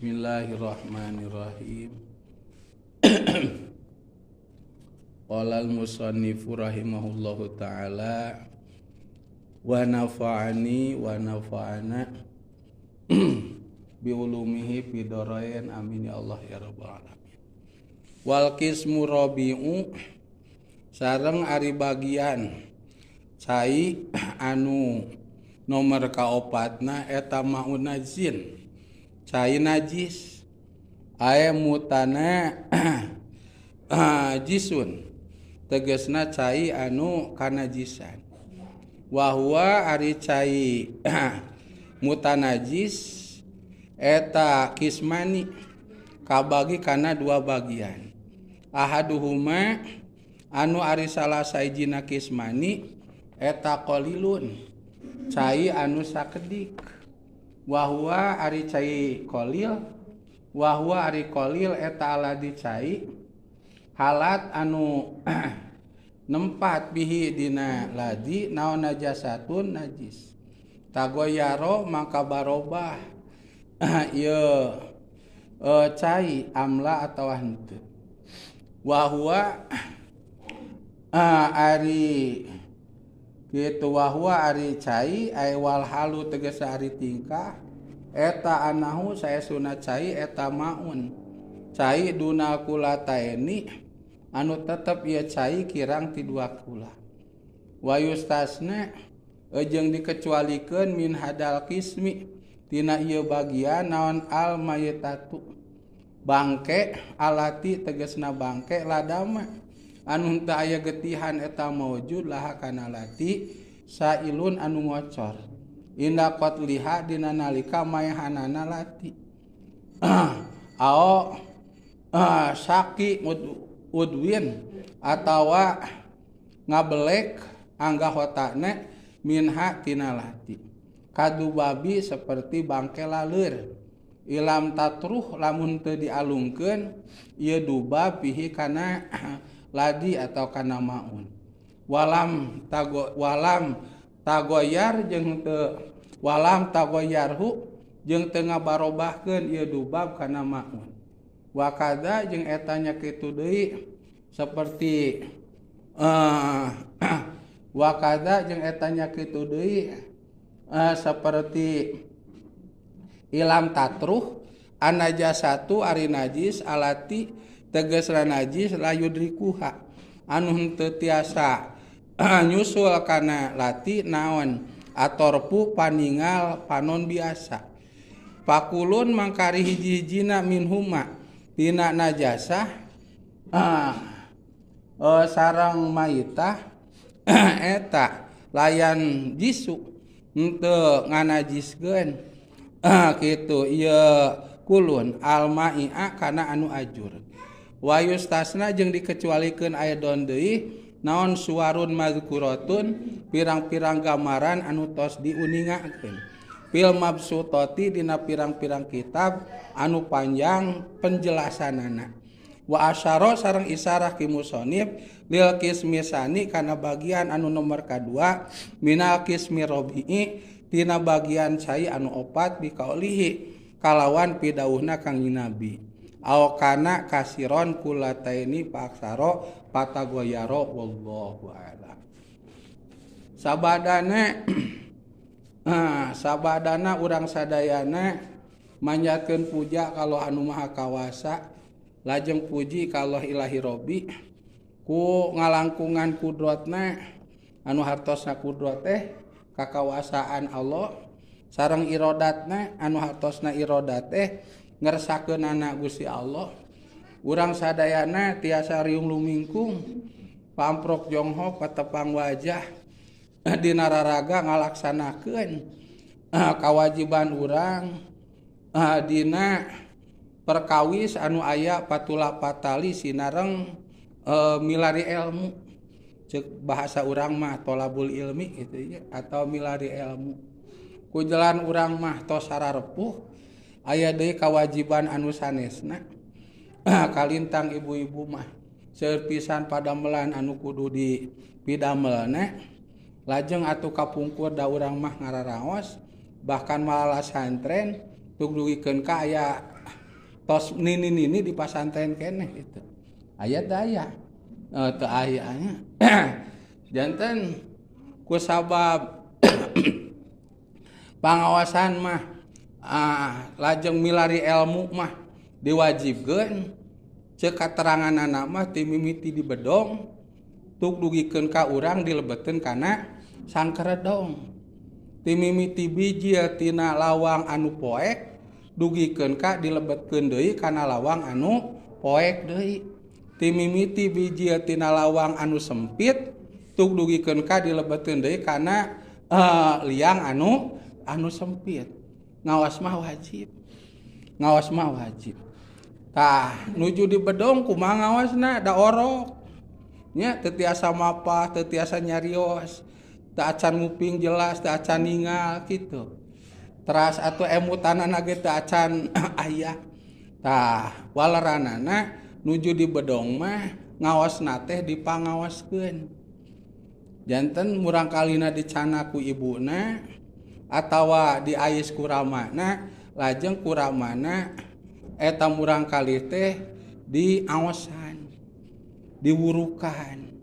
Bismillahirrahmanirrahim. Qala al-musannifu rahimahullahu ta'ala wa nafa'ani wa nafa'ana bi ulumihi fid dharain, amin ya Allah ya rabbal alamin. Wal qismu rabi'u sareng ari bagian cai anu nomor kaopatna eta maun najsin, cai najis ae mutana jisun, tegesna cai anu kanajisan. Wa huwa ari cai mutanajis eta kismani kabagi kana dua bagian. Ahaduhuma anu ari salah sahijina kismani eta qalilun, cai anu sakedik. Wa huwa ari cai qalil, wa huwa ari qalil eta aladi cai halat anu nempat bihi dina ladi naon najasatun najis. Tagoyaro maka barobah ieu cai amla atawa henteu. Wa huwa ari kitu, wa huwa ari cai ai wal halu tegese ari tingkah eta anahu saesuna cai eta maun cai duna kulataini anu tetep ieu cai kirang ti dua kula. Wa yustasna jeung dikecualikeun min hadal kismi tina ieu bagian naon al mayitatu bangke alati tegesna bangke ladama anu teu aya getihan eta maujud laha kana lati sailun anu ngocor inda qatliha dina nalika maehanana lati ao saki udwin atawa ngabelek anggahotana minha tina lati kadu babi seperti bangke laleur ilam tatruh lamun teu dialungkeun ieu duba pihi kana ladi atau kana maun. Walam tago walam tagoyar jeung teu walam tagoyarhu jeung teu ngabarobahkeun ieu dubab kana maun. Wa kada jeung eta nya kitu deui seperti wa kada jeung eta nya kitu deui seperti ilam tatruh anajasatu ari najis alati tegasna najis la yudrikuha anu henteu tiasa nyusul kana lati naon atorpu paningal panon biasa. Pakulun mangkari hiji-hijina minhuma tina najasah sareng maitah eta layan jisu henteu nganajiskeun kitu ieu kulun almai'a kana anu ajur. Wa yustasna jeung dikecualikeun aidon deui naon suwarun mazkuratun pirang-pirang gambaran anu tos diuningakeun fil mabsutati dina pirang-pirang kitab anu panjang penjelasanana. Wa asyara sareng isarah ki musonif lil kismisani kana bagian anu nomor kadua minal kismi robi'i tina bagian cai anu opat bikaulihi kalawan pidawuhna Kang Nabi aw kana kasiron kulataini paksaro patagoyaro wallahu a'lam. Sabadana sabadana urang sadayana manjatkeun puja kalau anu maha kawasa lajeng puji kalau ilahi robbi ku ngalangkungan kudrotna anu hartosna kudrot teh kakawasaan Allah sareng irodatna anu hartosna irodat teh ngersakeunana Gusti Allah. Urang sadayana tiasa riung lumingkung pamprok jonghok patepang wajah dina raraga ngalaksanakeun kawajiban urang dina perkawis anu aya patula patali sinareng milari ilmu. Cek bahasa urang mah tolabul ilmi gitu ya, atau milari ilmu. Ku jalan urang mah tos sararepuh aya deui kawajiban anu sanesna kalintang ibu-ibu mah seueur pisan padamelan anu kudu dipidamelna lajeng atuh kapungkur da urang mah ngararaos bahkan malah santren tug dugikeun ka aya Tos nini-nini di pasantren keneh gitu. Aya teu aya? Teu aya nya. Janten kusabab pangawasan mah lajeng milari ilmu mah diwajibkeun ceuk kateranganana mah ti mimiti di bedong tuk dugikeun ka urang dilebeteun kana sangkeredong. Ti mimiti bijil tina lawang anu poek dugikeun ka dilebetkeun deui kana lawang anu poek deui. Ti mimiti bijil tina lawang anu sempit tuk dugikeun ka dilebetkeun deui kana liang anu sempit. Ngawas mah wajib. Ngawas mah wajib. Tah nuju di bedong kumaha ngawasna da orok. Nya teu tiasa mapah, teu tiasa nyarios, teu acan nguping jelas, teu acan ningal kitu. Teras atuh emutanana ge teu acan aya. Tah waleranana nuju di bedong mah ngawasna teh dipangawaskeun. Janten murangkalina dicana ku ibuna atawa diais ku ramana, lajeng ku ramana eta murangkalih teh diawasan, diwurukan.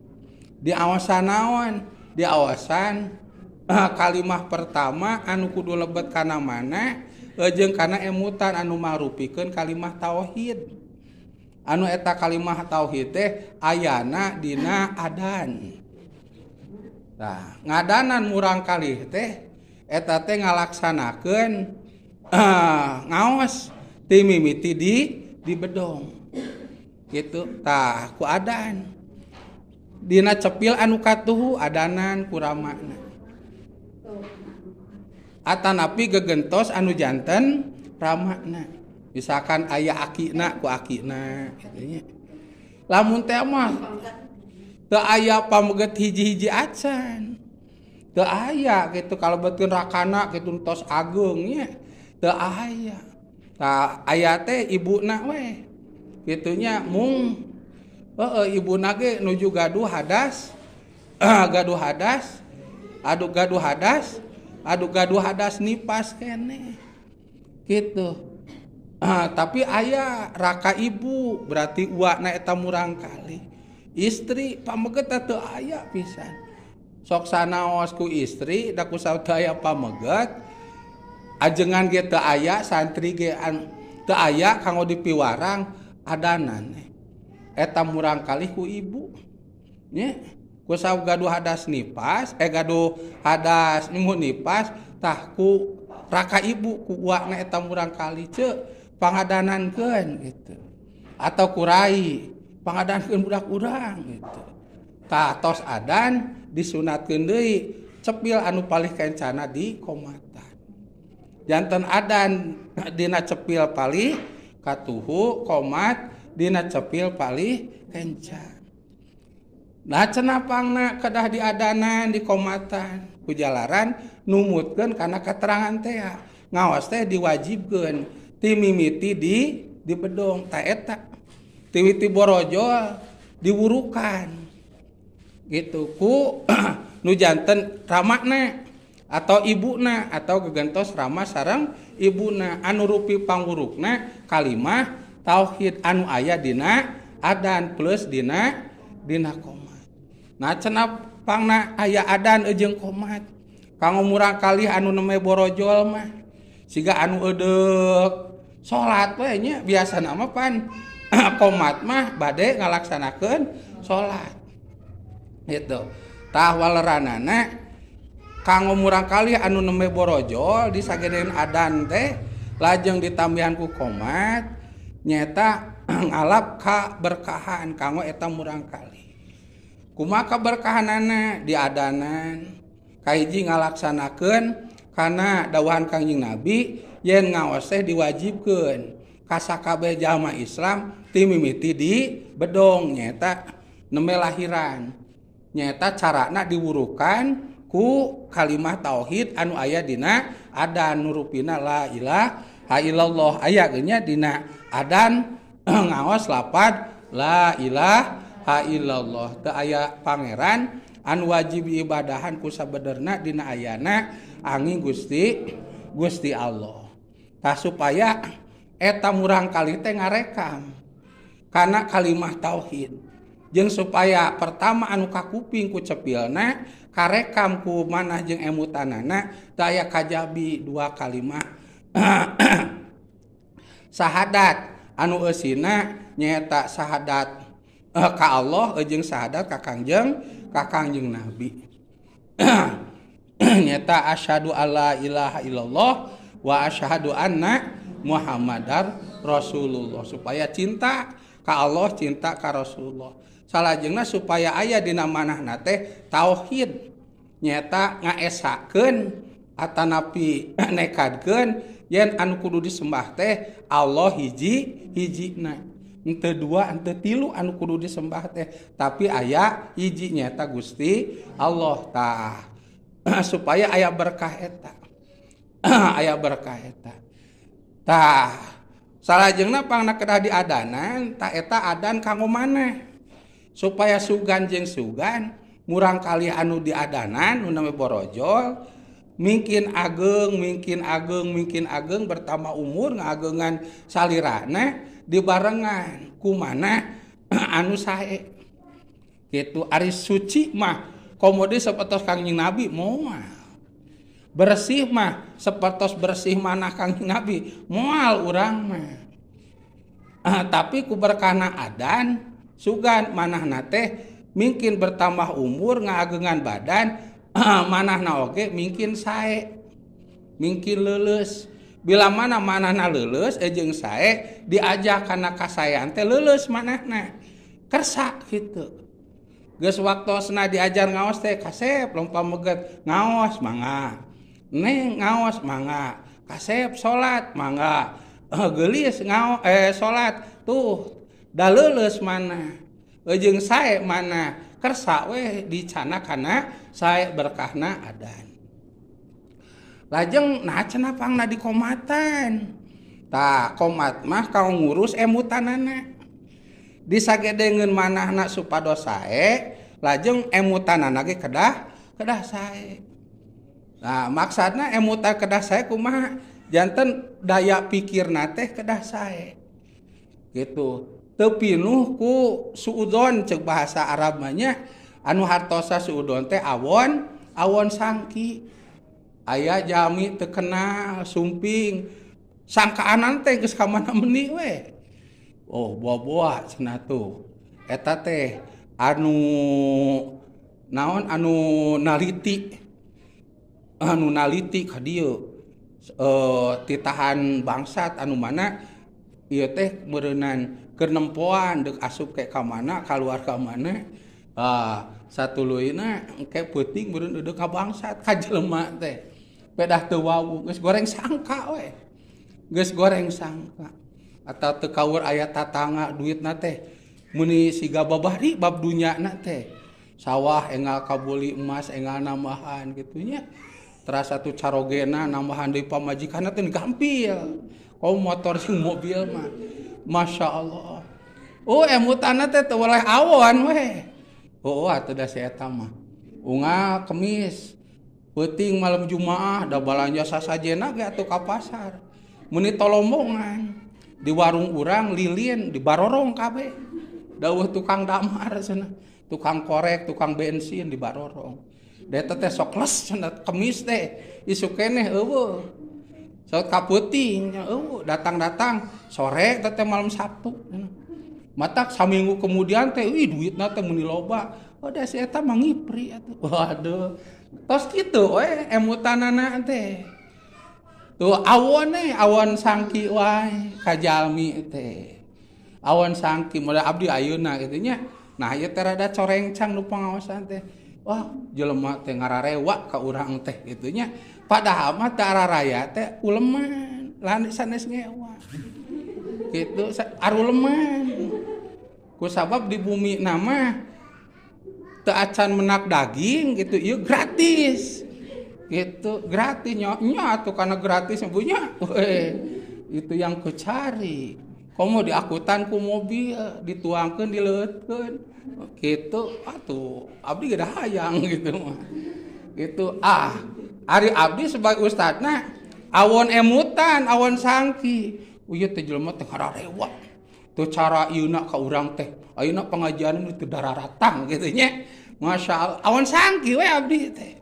Diawasan naon? Diawasan kalimah pertama anu kudu lebet kana mana jeung kana emutan anu marupikeun kalimah tauhid. Anu eta kalimah tauhid teh ayana dina adan. Tah, ngadanan murangkalih teh eta teh ngalaksanakeun ngaos ti mimiti di bedong. Gitu tah ku adan. Dina cepil anu katuhu adanan ku ramana. Atanapi gegentos anu janten ramana. Misalkan aya akina ku akina kitu nya. Lamun teh mah teu aya pameget hiji-hiji acan. Teu aya kitu kalebetkeun rakana kitu tos ageung nya. Teu aya. Tah aya teh ibuna we. Kitu nya mung heueuh ibuna ge nuju gaduh hadas, gaduh hadas, adu gaduh hadas, adu gaduh hadas nipas keneh. Kitu. Tapi aya raka ibu berarti uakna eta murangkalih. Istri pameget teu aya pisan. Sok sanaos ku istri da ku saur teu aya pameget. Ajengan ge teu aya, santri ge teu aya kanggo dipiwarang adanan. Eta murangkalih ku ibu. Nya, ku saur gaduh hadas nipas, gaduh hadas nyumun nipas tah ku raka ibu ku uakna eta murangkalih ceu pangadanankeun gitu. Atau kurai pangadankeun budak urang gitu. Tah tos adan disunatkeun deui cepil anu palih kencana di komatan. Janten adan dina cepil palih katuhu komat dina cepil palih kenca. Nah cenah pangna kedah diadanan di komatan kujalaran numutkeun kana katerangan teh ngawas teh diwajibkeun ti mimiti di bedong ta eta tiwiti borojol diwurukan gitu ku nu janten ramana atau ibuna atau gegentos rama sareng ibuna anu rupi pangwurukna kalimah tauhid anu aya dina adan plus dina komat. Nah cenah pangna aya adan jeung komat kanggo murangkalih anu neme borojol mah siga anu eudeuh salat we nya biasana mah pan komat mah bade ngalaksanakeun salat gitu. Tah waleranana kanggo murangkalih anu nembe borojol disagedeun adan teh lajeng ditambihan ku komat nyeta ngalap kaberkahan kanggo eta murangkalih. Kumaha kaberkahanana di adanan kahiji ngalaksanakeun kana dawuhan Kangjeng Nabi yen ngaos teh diwajibkeun ka sakabeh jalma Islam ti mimiti di bedong nyeta nembe lahiran nyeta carana diwurukan ku kalimah tauhid anu aya dina adan nurupina la ilaha illallah aya ge nya dina adan ngaos lapad la ilaha illallah teu aya pangeran anu wajib ibadahan ku sabederna dina ayana angin Gusti Allah. Tah supaya Eta murang kali teh ngarekam karena kalimah tauhid. Jeung supaya pertama anu kakuping ku cepilna karekam ku manah jeung emutanana teu aya kajabi dua kalimah sahadat anu eusina nyaeta sahadat ka Allah jeung sahadat ka Kangjeng Nabi. Nyaeta asyhadu alla ilaha illallah wa asyhadu anna Muhammadar Rasulullah, supaya cinta ka Allah, cinta ka Rasulullah. Salajengna supaya aya dina manahna teh tauhid, nyaeta ngaesakeun atanapi nekadkeun yen anu kudu disembah teh Allah hiji hijina, henteu dua henteu tilu anu kudu disembah teh, tapi aya hiji nyaeta Gusti Allah. Tah supaya aya berkah eta. Aya berkah eta. Tah salajengna pangna kedah diadanan, tah eta adan kanggo maneh supaya sugan jeung sugan murang kali anu diadanan nu nami borojol mingkin ageng mingkin ageng mingkin ageng bertambah umur ngagengan salirana dibarengan kumana anu sae gitu. Ari suci mah komo deui sapertos Kangjeng Nabi moal, bersih mah sapertos bersih manah Kangjeng Nabi moal urang mah. Tapi ku berkahna adan sugan manahna teh mungkin bertambah umur ngagengan badan, manahna oge mungkin sae mungkin leuleus. Bila mana manahna leuleus jeung sae diajak kana kasaean teh leuleus manahna kersa kitu. Geus waktosna diajar ngaos teh kasep lompa meget ngaos mangga, neng ngaos mangga, kasep salat mangga, geulis ngaos salat tuh da leuleus mana jeung sae mana kersa we dicana kana sae berkahna adan. Lajeng nah cenah pangna dikomatan. Tah komat mah kanggo ngurus emutanana. Disagedengeun manahna supados sae, lajeng emutanana ge kedah sae. Nah maksudna emutan kedah sae kumaha? Janten daya pikirna teh kedah sae. Gitu. Teu pinuh ku suudon ceuk bahasa Arab mah nya, anu hartosa suudon teh awon, awon sangki. Aya jalmi teu kenal sumping sangkaanan teh geus ka mana meuni we. Oh boa-boa cenah tuh. Eta teh anu naon anu naliti. Anu naliti ka dieu. Titahan bangsat anu mana ieu teh meureunnan keur nempoan deuk asup ke ka mana kaluar ka mana. Satuluyna engke peuting meureun deuk ka bangsat ka jelema teh. Pedah teu wawuh geus goreng sangka we. Geus goreng sangka. Atau teu kaur aya tatangga duitna teh meuni siga babari bab dunyana teh. Sawah enggal kabuli emas enggal nambahan kitu nya. Teras atuh carogena nambahan deui pamajikanna teh gampil. Komo motor jeung mobil mah. Masya Allah. Oh emutanna teh teu weleh awon we. Oh atuh da si eta mah. Unggal kemis peuting malam Jumaah da balanja sasajena ge atuh ka pasar. Meuni tolombongan di warung urang lilin di barorong kabeh. Dawuh tukang damar cenah, tukang korek, tukang bensin di barorong. Da eta teh sok les cenah kemis teh isuk keneh eueuh. Sok kapeuting eueuh datang-datang sore teh malam Sabtu. Matak saminggu kemudian teh ih duitna teh meuni loba. Oh da si eta mah ngipri atuh. Waduh. Tos kitu we emutanana teh. Tuh awon we awon sangki wae ka jalmi teh. Awon sangki modal abdi ayeuna kitu nya. Nah ieu teh rada corengcang nu pangaosan teh. Wah jelema teh ngararewa ka urang teh kitu nya. Padahal mah teh araraya teh uleman, lan sanes ngewa. Kitu aruleman. Ku sabab di bumi nama teu acan menak daging gitu, ieu gratis. Gitu, gratis nya, nya atuh kana gratis punya. Weh, itu yang kucari. Komo diakutan ku mobil, dituangkeun, dileueutkeun. Gitu, atuh abdi ge da hayang gitu mah. Gitu, ah, ari abdi sebagai ustadna awon emutan, awon sangki. Ieu teh jelema teh ngararewa. Teu cara ieuna ka urang teh. Ayeuna pengajian teu dararatang kitu nya. Masya Allah, awan sangki we abdi teh.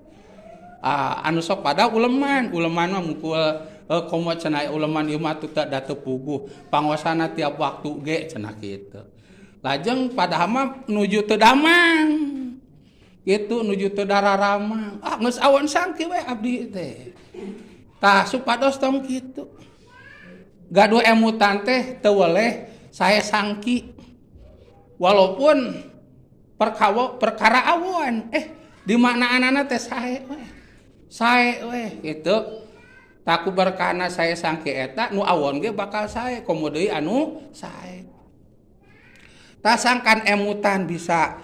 Ah, anu sok pada uleman, uleman mah mukul komo cenah uleman ieu mah teu da teu puguh. Pangosana tiap waktu ge cenah kitu. Lajeng padahal mah nuju teu damang. Kitu nuju teu dararamang. Ah geus awan sangki we abdi teh. Tah supados tong kitu. Gaduh emutan teh teu weleh sae sangki. Walaupun perkara awon di maknaanana teh sae we. Sae we kitu. Taku berkana sae sangki eta nu awon ge bakal sae komo deui anu sae. Tah sangkan emutan bisa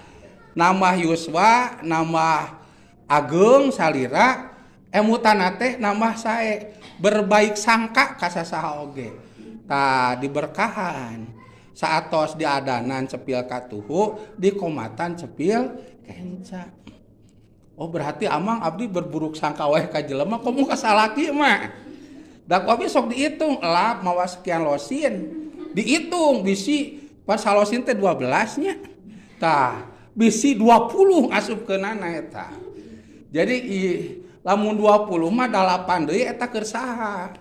nambah yuswa, nambah ageng salira, emutan teh nambah sae, berbaik sangka ka sasaha oge. Tah diberkahan saatos diadanan cepil katuhu, dikomatan cepil kenca. Oh berarti amang abdi berburuk sangka wae ka jelema komo ka salaki mah. Da ku abdi sok dihitung elap mawa sekian losin. Dihitung bisi pas salosin teh 12 nya. Tah bisi 20 asupkeunana eta. Jadi lamun 20 mah 8 deui eta keur saha.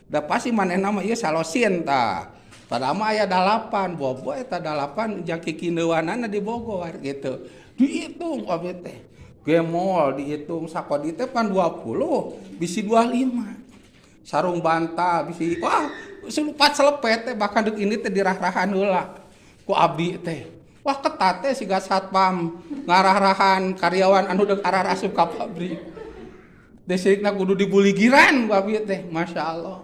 Da pasti manehna mah ieu salosin tah. Padahal mah aya 8, bobo eta 8 jang kikindeuanana di Bogor gitu. Dihitung abdi teh. Gemol dihitung sakodi teh pan 20 bisi 25. Sarung bantal bisi wah selupat selepet teh bahkan deuk ini teh dirah-rahan heula ku abdi teh. Wah ketat teh siga satpam ngarah-rahan karyawan anu deuk arah asup ka pabrik. Desirikna kudu dibuligiran ku abdi teh, Masya Allah.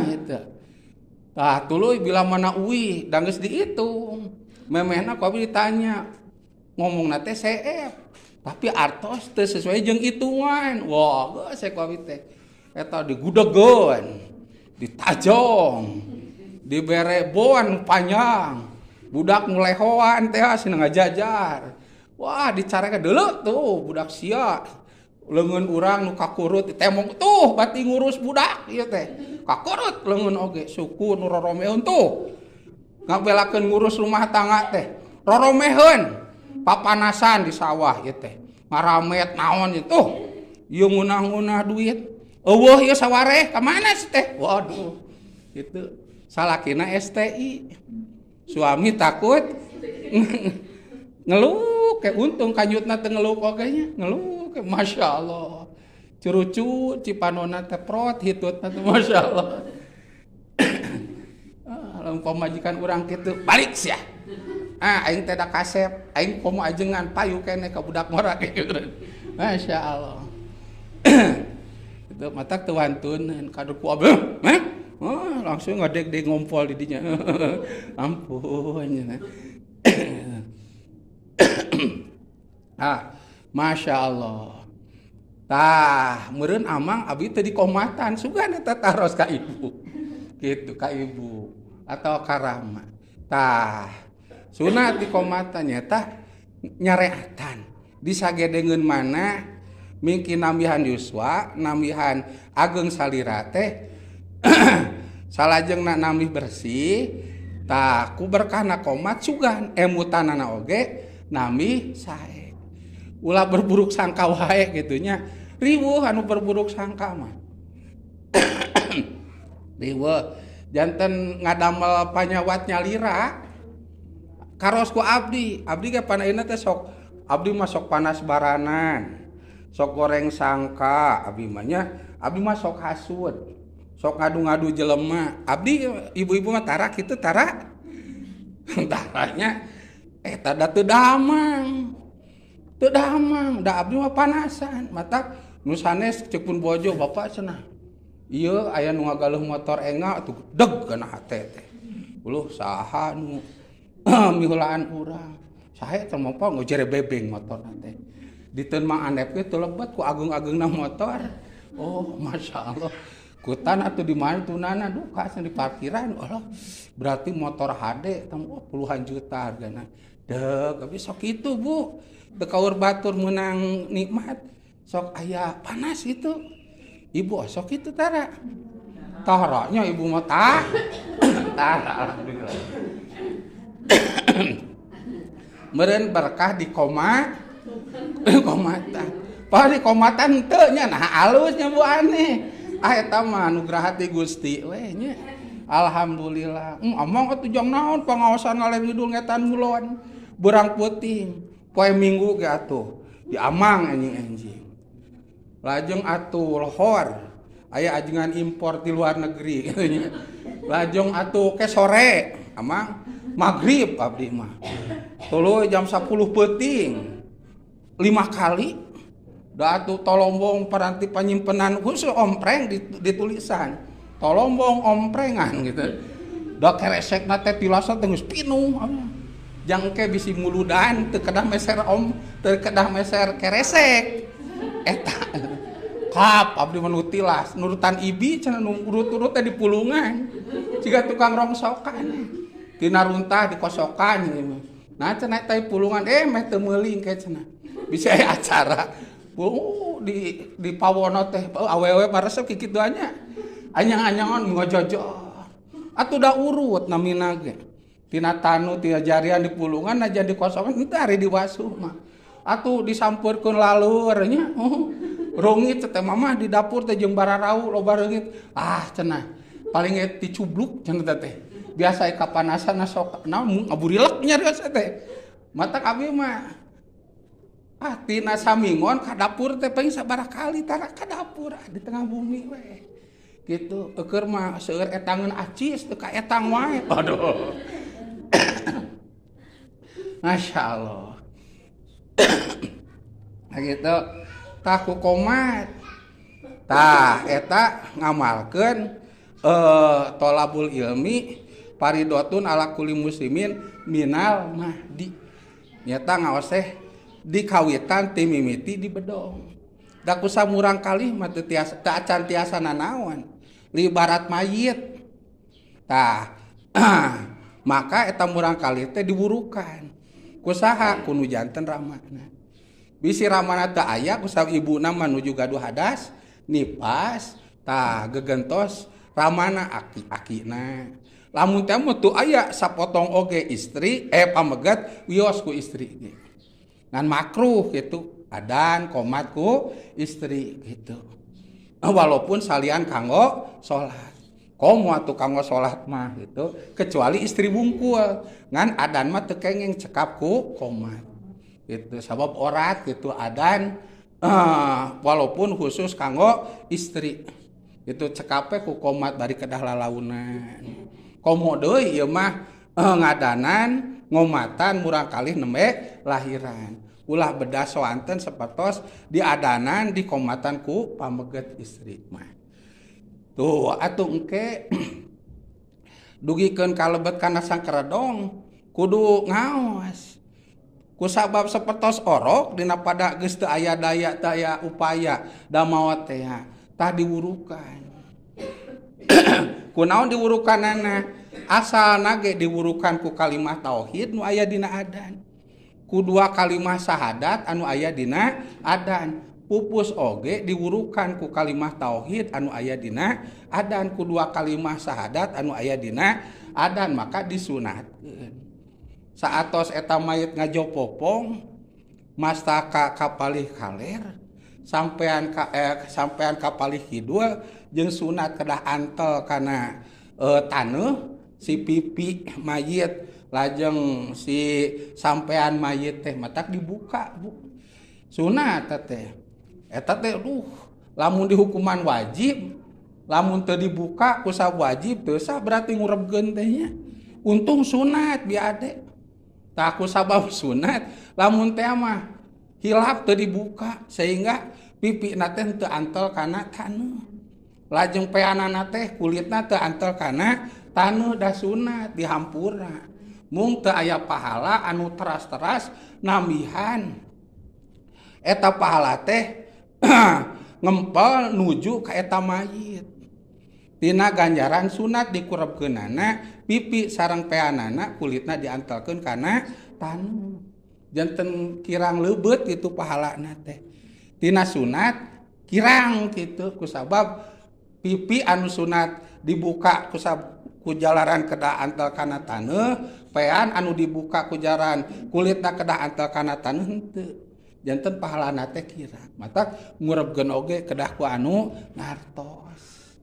Gitu. Tah tuluy bila mana uwi da geus dihitung. Memehna ku abdi ditanya ngomongna teh seep. Tapi artos teu sesuai jeung hitungan. Wah, geus ku abdi teh. Eta digudegeun, ditajong, dibere bon panjang. Budak nu lehoan teh cenah ngajajar. Wah, dicareka deuleu tuh budak sia. Leungeun urang nu kakurut ditemong tuh bati ngurus budak ieu teh. Kakurut leungeun oge suku nu roromeun tuh. Ngabelakeun ngurus rumah tangga teh. Roromeheun papanasan di sawah ieu teh. Ngaramet naon ieu tuh. Ieu ngunah-ngunah duit. Eueuh ieu sawareh ka mana sih teh? Waduh. Gitu. Salakina STI. Suami takut ngeluh kayak untung kanyutna teu ngeluh oge nya, ngeluh kayak Masya Allah. Curucu cipanona teh prot hitutna teh Masya Allah. Ah, lamun pamajikan urang kitu balik sia. Ah aing teh da kasep, aing komo ajengan payu keneh ka budak ngora kitu. Masya Allah. Itu matak teu wantun kader ku abdi. Heh? Oh, langsung ngadeg-deg ngompol di dinya. Ampun. Ah, Masya Allah. Tah, meureun amang abdi teu dikomatan sugan eta taros ka ibu. Gitu ka ibu atau ka rama. Tah, sunat dikomatan nyata nyareatan. Disagedengeun mana mingki nambihan yuswa, nambihan ageng salira teh salajengna nambih bersih, tah ku berkahna komat sugan emutanana oge nambih sae. Ulah berburuk sangka wae kitu nya. Riweuh anu berburuk sangka mah. Riweuh janten ngadamel panyawat nyalira. Karos ku abdi, abdi ge panaina teh sok abdi mah sok panas baranan. Sok goreng sangka abdi mah nya, abdi mah sok hasud. Sok ngadu-ngadu jelema. Abdi ibu-ibu mah tara kitu tara. Taranya eta da teu damang. Teu damang, da abdi mah panasan. Matak nu sanes ceuk pun bojo bapak cenah. Ieu aya nu ngagaleuh motor enga atuh deg kana hate teh. Uluh saha nu miheulaan urang. Saha eta mah ngojere bebeng motorna teh. Diteun Mang Andep ge teu lebet ku ageung-ageungna motor. Oh, Masya Allah. Kutan atuh di mana tunana duka di parkiran. Allah, berarti motor HD tong oh, puluhan juta hargana. Deg, tapi sok itu Bu. Teu kaur batur meunang nikmat. Sok aya panas itu. Ibu sok itu tara. Taranya ibu mah tah. Tah alhamdulillah. Meureun berkah di koma komatan. Pak di komatan teu nya nah alusnya Bu aneh. Ah eta mah anugerah ti Gusti we nya. Alhamdulillah. Amang atuh jang naon pangaosan ngaler ngidul ngetan ngulon. Berang peuting. Poe Minggu ge atuh diamang anjing-anjing. Lajeng atuh lohor aya ajengan impor di luar negeri gitu nya. Lajeng atuh ke sore amang maghrib abdi mah. Tuluy jam 10 peuting 5 kali da atuh tolombong paranti panyimpenan khusus ompreng ditulisan tolombong omprengan gitu. Da keresekna teh tilasa teh geus pinuh. Jangke bisi muludan teu kedah meser om teu kedah meser keresek eta. Kap abdi mah nu tilas nurutan ibi cenah nu urut-urut teh di pulungan jiga tukang rongsokan tina runtah dikosokan ieu mah. Nah cenah eta pulungan meh teu meuling ke cenah bisa aya acara di pawono teh awewe mah resep kikitu nya anyang-anyangan ngajaja atuh da urut namina ge tina tanu tina jarian di pulungan najan dikosongan henteu ari diwasuh mah atuh disampeurkeun laleur nya. Reungit teh mama di dapur teh jeung bararau loba reungit ah cenah paling ge dicubluk cenah teh biasa kapanasan sok naon ngaburilek nya biasa teh mata kami mah ah tina samingon ka dapur teh paling sabaraha kali tara ka dapur di tengah bumi we gitu eueur mah seueur etangeun acis teu ka etang wae aduh. Masya Allah. Nah gitu tah ku komat tah eta ngamalkeun tolabul ilmi paridotun ala kulli muslimin minal mahdi nyata ngaos teh dikawitan ti mimiti di bedong da ku samurang kalih mah teu tiasa teu acan tiasa nanaon libarat mayit tah. Maka eta murang kalih teh diburukan ku saha ku nu janten ramana bisi ramana teu aya ku sabab ibuna mah nuju gaduh hadas nipas tah gegentos ramana aki-akina lamun teh mah teu aya sapotong oge istri pamegat wios ku istri ge ngan makruh gitu adan komat ku istri gitu walaupun salian kanggo salat komo atuh kanggo salat mah gitu kecuali istri bungkul ngan adan mah teu kenging cekap ku komat gitu sabab orat gitu adan walaupun khusus kanggo istri itu cekape ku komat bari kedah lalaunan komo deui ieu mah ngadanan ngomatan murang kalih nembe lahiran ulah bedah soanten sapertos diadanan dikomatan ku pameget istri mah tuh atuh engke dugikeun kalebet kana sangkeredong kudu ngaos ku sabab sapertos orok dina pada geus teu aya daya teu aya upaya da maot teh tah diwurukan. Kunaon diwurukanana asalna ge diwurukan ku kalimah tauhid nu aya dina adan ku dua kalimah syahadat anu aya dina adan pupus oge diwurukan ku kalimah tauhid anu aya dina adan ku dua kalimah syahadat anu aya dina adan maka disunatkeun saatos eta mayit ngajopopong mastaka kapalih kaler sampean ka sampean kapalih kidul jeung sunat kedah antel kana taneuh si pipi mayit lajeng si sampean mayit teh matak dibuka Bu sunat teh eta teh duh lamun dihukuman wajib lamun teu dibuka ku wajib teu sah berarti ngurebkeun teh nya untung sunat bi ade tah ku sabab sunat lamun teh mah hilap teu dibuka sehingga pipina teh teu antel kana taneuh lajeng peanana teh kulitna teu antel kana taneuh da sunat dihampura mung teu aya pahala anu teras-teras nambihan eta pahala teh ngempel nuju ka eta mayit tina ganjaran sunat dikurebkeunana pipi sareng peanana kulitna diantelkeun kana taneuh janten kirang leubeut kitu pahalana teh tina sunat kirang kitu kusabab Pipi anu sunat dibuka ku jalaran kedah antel kana taneuh, pean anu dibuka ku jaran kulitna kedah antel kana taneuh henteu. Janten pahalana teh kira. Matak ngurebkeun oge kedah ku anu ngartos.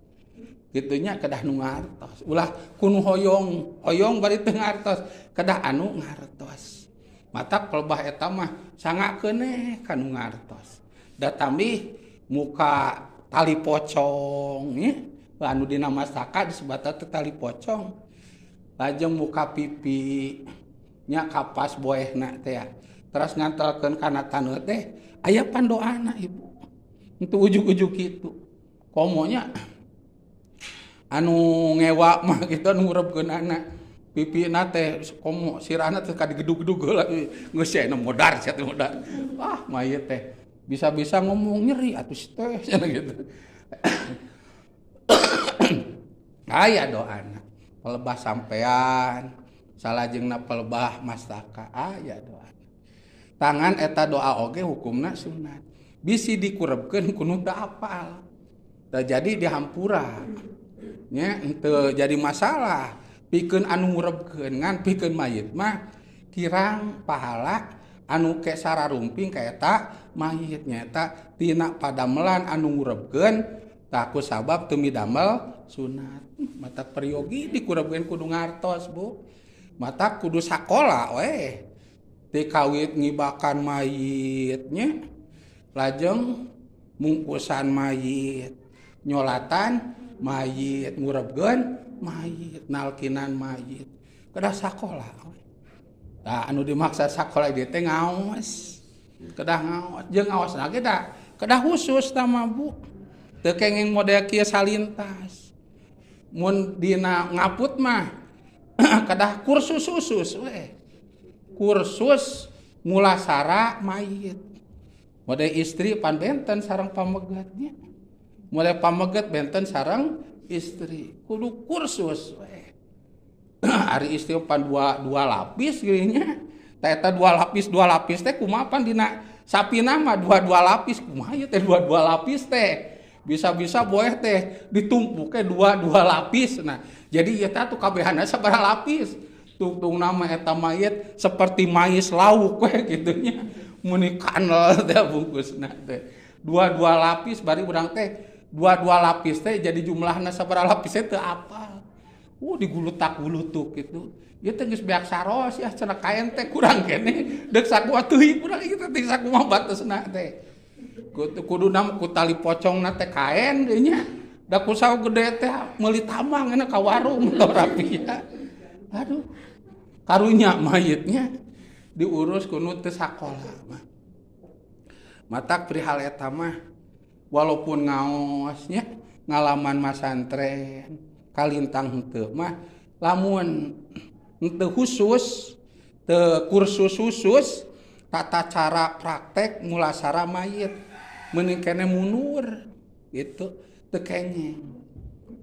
Kitunya kedah nu ngartos. Ulah ku nu hoyong, hoyong bari teu ngartos, kedah anu ngartos. Matak pelebah eta mah sangakeun ka nu ngartos. Da tambih muka tali pocong nya, anu dina mastaka disebutna teh tali pocong. Lajeng muka pipi nya kapas boehna teh ya. Teras ngantelkeun kana taneuh teh aya pandoana ibu. Henteu ujug-ujug kitu. Komonya anu ngewa mah kitu anu ngurebkeunana pipina teh komo sirahna teh kadigedug-gedug heula geus aya modar sia teh modar. Wah mayit teh bisa-bisa ngomong nyeri atuh si teh cenah gitu. Aya doana pelebah sampean salajengna pelebah mastaka aya doana. Tangan eta doa oge hukumna sunat. Bisi dikurebkeun ku nu teu apal. Teu jadi dihampura. Nya henteu jadi masalah pikeun anu ngurebkeun ngan pikeun mayit mah kirang pahala anu ke sararumping ka eta mayit nyaeta tina padamelan anu ngurebkeun tah ku sabab teu midamel sunat. Mata peryogi dikurebkeun kudu ngartos Bu. Mata kudu sakola we. Ti kawit ngibakan mayit nya lajeng mungkusan mayit nyolatan mayit ngurebkeun mayit nalkinan mayit kedah sakola we. Tah anu dimaksa sakola ieu teh ngaos. Kedah ngaos jeung ngaosna ge da kedah khusus tah mah Bu. Teu kenging model kieu salintas. Mun dina ngaput mah kedah kursus khusus we. Kursus mulasara mayit. Model istri pan benten sareng pamegatnya. Mulai pamegat benten sareng istri. Kudu kursus we. Ari istri pan dua lapis geunya. Tah eta dua lapis teh kumaha pan dina sapina mah dua lapis kumaha ieu teh dua lapis teh. Bisa-bisa boeh teh ditumpuk ke dua lapis. Nah, jadi ieu teh atuh kabehana sabaraha lapis. Tungtung nama eta mayit seperti mais lauk we kitu nya. Muni kanel teh bungkusna teh. Dua lapis bari urang teh dua lapis teh jadi jumlahna sabaraha lapis teh teu apal. Digulutak-gulutuk gitu. Ieu teh geus beak saros ya cenah kaen teh kurang keneh. Deuk sakumaha teuing urang ieu teh sakumaha batesna teh. Kuduna ku tali pocongna teh kaen deui nya. Da ku sawo gede teh meuli tamang enak ka warung teu rapi ya. Aduh. Karunya mayitnya diurus ku nu teu sakola mah. Matak perihal eta mah walaupun ngaosnya ngalaman masantren kalintang henteu mah lamun henteu khusus teu kursus khusus tata cara praktek mulasara mayit mending kene mundur gitu teu kenging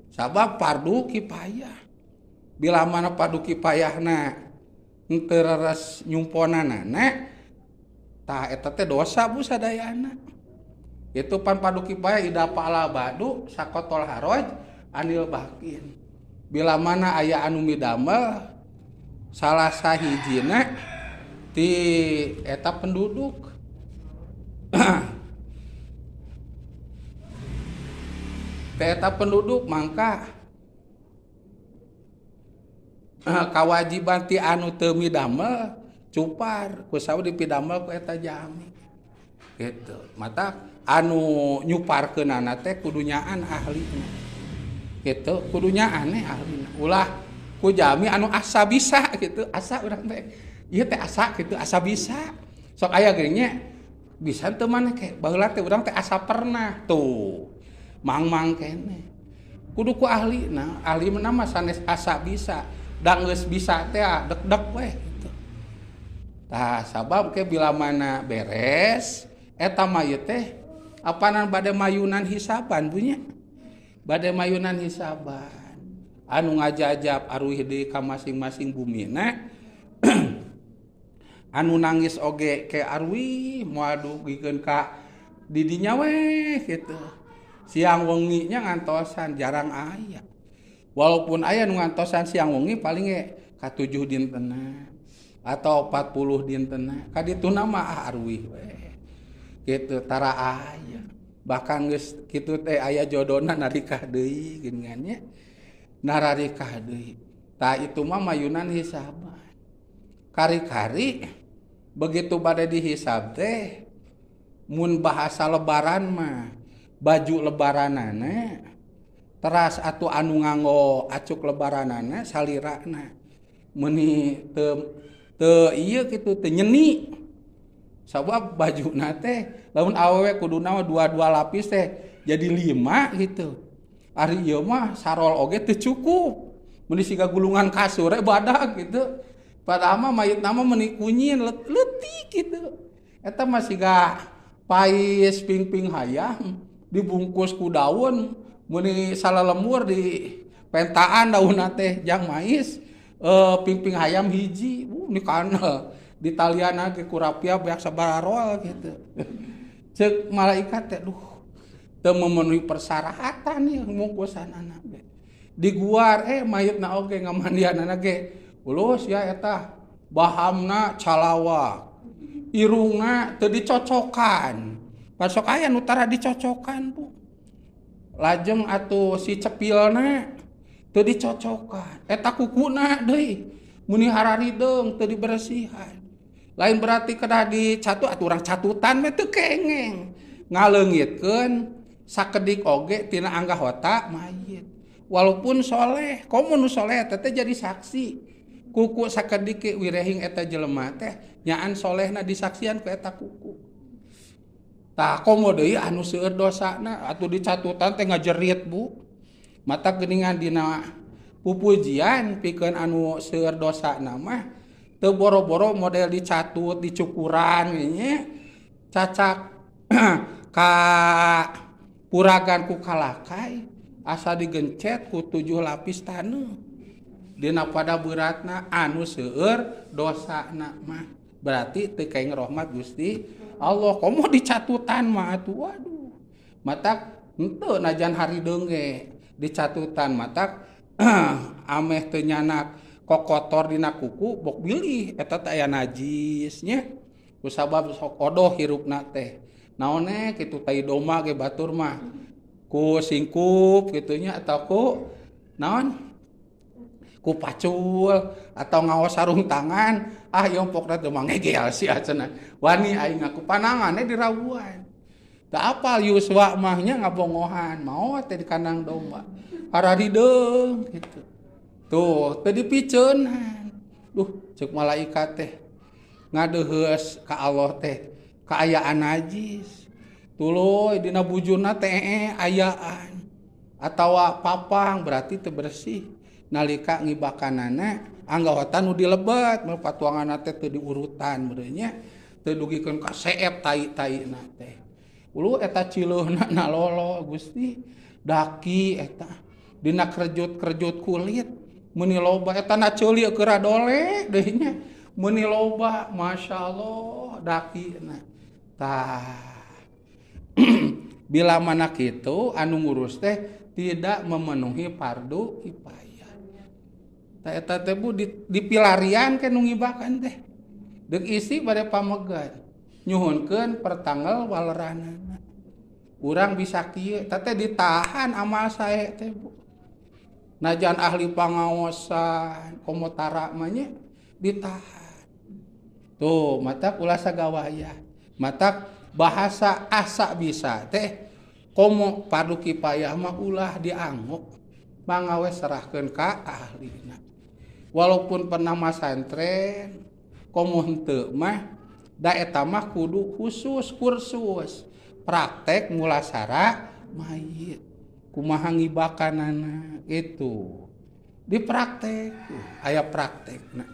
sabab fardu kifayah bila mana fardu kifayahna henteu reres nyumponanana tah eta teh dosa Bu sadayana. Itu pan fardu kifayah ida fa'ala ba'du sakotol haraj anil bakin. Bila mana aya anu midamel salah sahijina ti eta penduduk. Ti eta penduduk mangka kawajiban ti anu teu midamel cupar ku saur dipidamel ku eta jami. Gitu. Mata anu nyuparkeunana teh kudu nyaan ahlina. Gitu, kudu nyaan ahlina. Ulah ku jami anu asa bisa gitu, asa urang teh. Ieu teh asa gitu, asa bisa. Sok aya ge nya bisa teu maneh ke baheula teh urang teh asa pernah tuh. Mang-mang keneh. Kudu ku ahlina, ahli mah sanes asa bisa. Da geus bisa teh dek-dek weh gitu. Tah sabab ke bila mana beres eta mayit teh apanan bade mayunan hisaban punya. Bade mayunan hisaban. Anu ngajajab aruih deui ka masing-masing bumina. Anu nangis oge ke aruih moal dugikeun ka didinya weh gitu. Siang wengi nya ngantosan jarang aya. Walaupun aya nu ngantosan siang wengi paling ge ka 7 dintena atau 40 dintena. Ka dituna mah arwih we. Gitu tara aya. Bahkan geus kitu teh aya jodona narikah deui geuningan nya. Nararikah deui. Tah itu mah mayunan hisaban. Kari-kari begitu bade dihisab teh mun bahasa lebaran mah baju lebaranana teras atuh anu nganggo acuk lebaranana salirana meuni teu ieu kitu teu nyeni sabab bajuna teh lamun awewe kuduna mah dua-dua lapis teh jadi 5 gitu. Ari ieu mah sarol oge teu cukup meuni siga gulungan kasur we badag gitu. Padahal mah mayitna mah meuni kunyin leutik gitu. Eta mah siga pais pingping hayam dibungkus ku daun meuni salalemur di pentaan daunna teh jang mais pingping hayam hiji ni kana ditaliana ge ku rapia beak sabararol gitu. Ceuk malaikat teh duh teu memenuhi persyaratan ieu mungkusanana ge. Diguar mayitna oge ngamandianana ge ulus ya eta bahamna calawak irungna teu dicocokan. Pasok aya nu tara dicocokan Bu. Lajeng atuh si cepilna teu dicocokan. Eta kukuna deui muni hararideung teu diberesihan. Lain berarti kedah dicatu atuh urang catutan mah teu kengeng. Ngaleungitkeun sakedik oge tina anggahota mayit. Walaupun soleh, komo nu soleh eta teh jadi saksi. Kuku sakedik ge wirehing eta jelema teh nyaan solehna disaksian ku eta kuku. Tah komo deui anu seueur dosana atuh dicatutan teh ngajerit Bu. Mata geuningan dina pupujian pikeun anu seueur dosana mah teu boro-boro model dicatut dicukuran nya cacak ka puragan ku kalakai asa digencet ku 7 lapis taneuh. Dina pada beratna anu seueur dosana mah berarti teu kaing rahmat Gusti Allah. Komo dicatutan mah atuh waduh. Matak henteu najan harideung ge dicatutan matak ameh teu nyanak kokotor dina kuku bok bilih eta teh aya najis nya. Kusabab sok odoh hirupna teh. Naone kitu tai domba ge batur mah ku singkup kitu nya atau ku naon? Ku pacul atau ngaos sarung tangan ah ieu pokna teh mah ngegel sia cenah wani aing ngaku pananganna dirawuan teu apal Yuswa mah nya ngabongohan maot teh di kandang domba hararideung gitu tuh teu dipiceunan duh ceuk malaikat teh ngadeuheus ka Allah teh kaayaan najis tuluy dina bujurna teh ayaan atawa papang berarti teu bersih nalika ngibakanana anggota nu dilebet mun patuanganna teh teu diurutan meureun nya teu dugikeun ka seep tai-taina teh ulu eta cileuhna nalolo Gusti daki eta dina kerjut-kerjut kulit meuni loba eta na ceuli keur dole deui nya meuni loba masyaallah dakina tah bila mana kitu anu ngurus teh tidak memenuhi fardu kifayah. Tah eta teh Bu dipilarian ke nu ngibakan teh. Deuk isi bade pamegat. Nyuhunkeun pertanggal waleranana. Urang bisa kieu, eta teh ditahan amal sae teh Bu. Najan ahli pangaosan, komo tara mah nya ditahan. Tuh, matak ulah sagawayah. Matak bahasa asa bisa teh komo fardu kifayah mah ulah dianggok. Mangga we serahkeun ka ahlina. Walaupun pernah masantren komo henteu mah da eta mah kudu khusus kursus praktek mulasara mayit kumaha ngibakanana gitu di praktek aya praktekna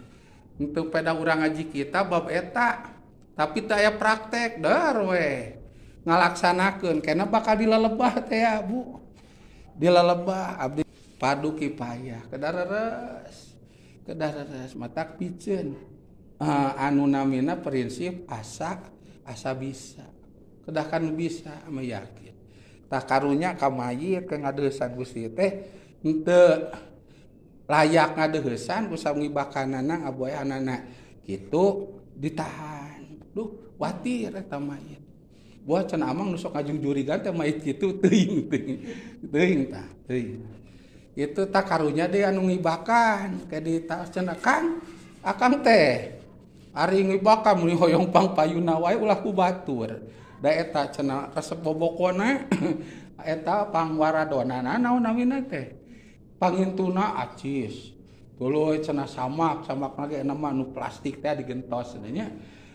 henteu peda urang ngaji kita bab eta tapi teu aya praktek der we ngalaksanakeun kena bakal dilelebah teh ya Bu dilelebah abdi padu kifayah kedareres kedareres matak piceun anu namina prinsip asa bisa kedah kan bisa meyakin. Tah karunya ka mayit ke ngadeuheusan Gusti teh henteu layak ngadeuheusan ku ngibakanana ngaboeanana kitu ditahan. Duh, watir eta mayit. Buah cenah amang nu sok ngajugjurigan teh mayit kitu teuing teuing. Teuing tah, teuing. Itu tak karunya deui anu ngibakan ke ditaos cenah Kang, akang teh ari ngibakan mun hoyong pangpayuna wae ulah ku batur. Da eta cenah resep bobokona eta pangwaradonana naon namina teh. Pangintuna acis. Tuluy cenah samak, samakna ge mah nu plastik teh digentos nya.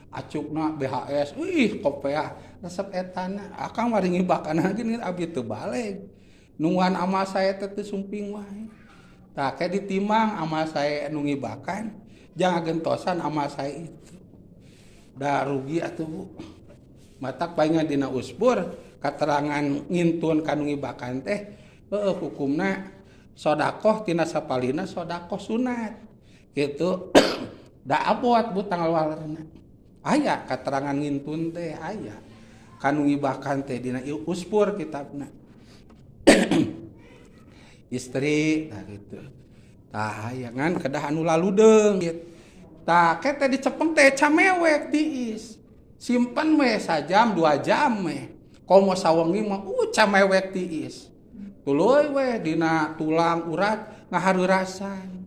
Acukna BHS, wih kopeah resep etana. Akang mari ngibakan ge abdi teu baleg. Nungguan amal saya teh teu sumping wae. Tah ke ditimang amal saya nu ngibakan, jangan gentosan amal saya itu. Da rugi atuh Bu. Matak paingan dina usbur katerangan ngintun kanu ngibakan teh heueuh hukumna sodakoh tina sapalina sodakoh sunat gitu. Da abot Bu tanggal walerna. Aya katerangan ngintun teh aya kanu ngibakan teh dina usbur kitabna. Istri tah gitu. Tah aya ngan kedah anu laludeung gitu. Tah ke teh dicepeng teh camewek tiis. Simpen we sajam 2 jam we. Komo sawengi mah camewek tiis. Tuluy we dina tulang urat ngahareurasan.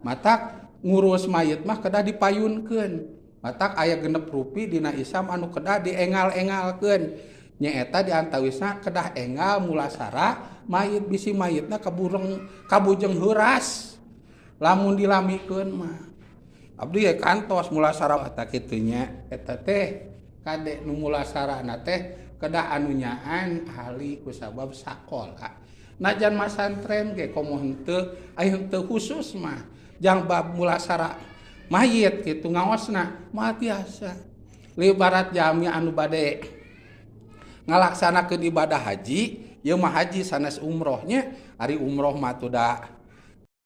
Matak ngurus mayit mah kedah dipayunkeun. Matak aya 6 rupi dina Islam anu kedah diengal-engalkeun. Nyaeta di antawisna kedah engal mulasara mayit bisi mayitna kabureng kabujeng heuras. Lamun dilamikeun mah abdi ye kantos mulasara eta kitu nya eta teh kade nu mulasarana teh kedah anu nyaan ahli kusabab sakola. Najan masantren ge komo henteu aya henteu khusus mah jang bab mulasara mayit kitu ngaosna mah tiasa. Libarat jami anu bade ngalaksanakeun ibadah haji, ieu mah haji sanes umrohnya, ari umroh mah tuh da